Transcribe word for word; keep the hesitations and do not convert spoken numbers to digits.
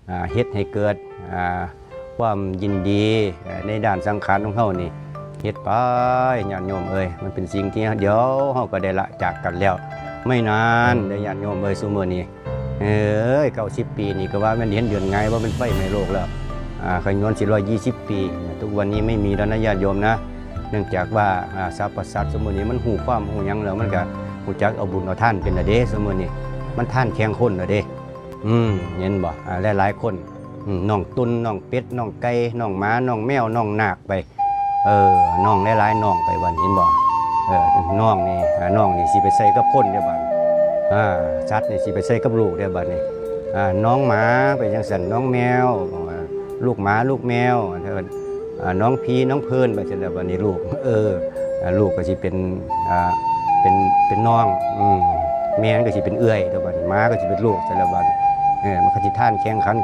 อ่าเฮ็ดให้เกิดอ่าความยินดีเอ่อในด้านสังขารของเฮานี่ เฮ็ดไป ญาติโยมเอ้ย มันเป็นสิ่งที่เดี๋ยวเฮาก็ได้ละจากกันแล้ว ไม่นานเด้อญาติโยมเอ้ย ซุมื้อนี้ เอ้ย เก้าสิบปีนี่ก็ว่ามันเห็นเดือนไงว่ามันไฟไหม้โลกแล้ว อ่าขยวนสี่ร้อยยี่สิบปี ทุกวันนี้ไม่มีแล้วนะญาติโยมนะ เนื่องจากว่าอ่าสรรพสัตว์ซุมื้อนี้มันฮู้ความฮู้หยังแล้ว มันก็ฮู้จักเอาบุญเอาทานเป็นละเด้ ซุมื้อนี้มันทานแข่งคนละเด้ อืม เห็นบ่ อ่าหลายๆคน อืม น้องตุ่น น้องเป็ด น้องไก่ น้องหมา น้องแมว น้องนาคไป เออ น้องหลายๆน้องไปบัดนี้ เห็นบ่ เออ น้องนี่ อ่า น้องนี่สิไปใส่กับคนเด้อบัดนี้ อ่า สัตว์นี่สิไปใส่กับลูกเด้อบัดนี้ อ่า น้องหมาไปจังซั่น น้องแมว อ่า ลูกหมา ลูกแมว อ่า น้องผี น้องเพิ่นไปซั่นแล้วบัดนี้ลูก เออ อ่า ลูกก็สิเป็น อ่า เป็น เป็นน้อง อืม แม่มันก็สิเป็นเอื้อยเด้อบัดนี้ หมาก็สิเป็นลูกซั่นแล้วบัดนี้ เออ มันก็สิทานแข่งขันกัน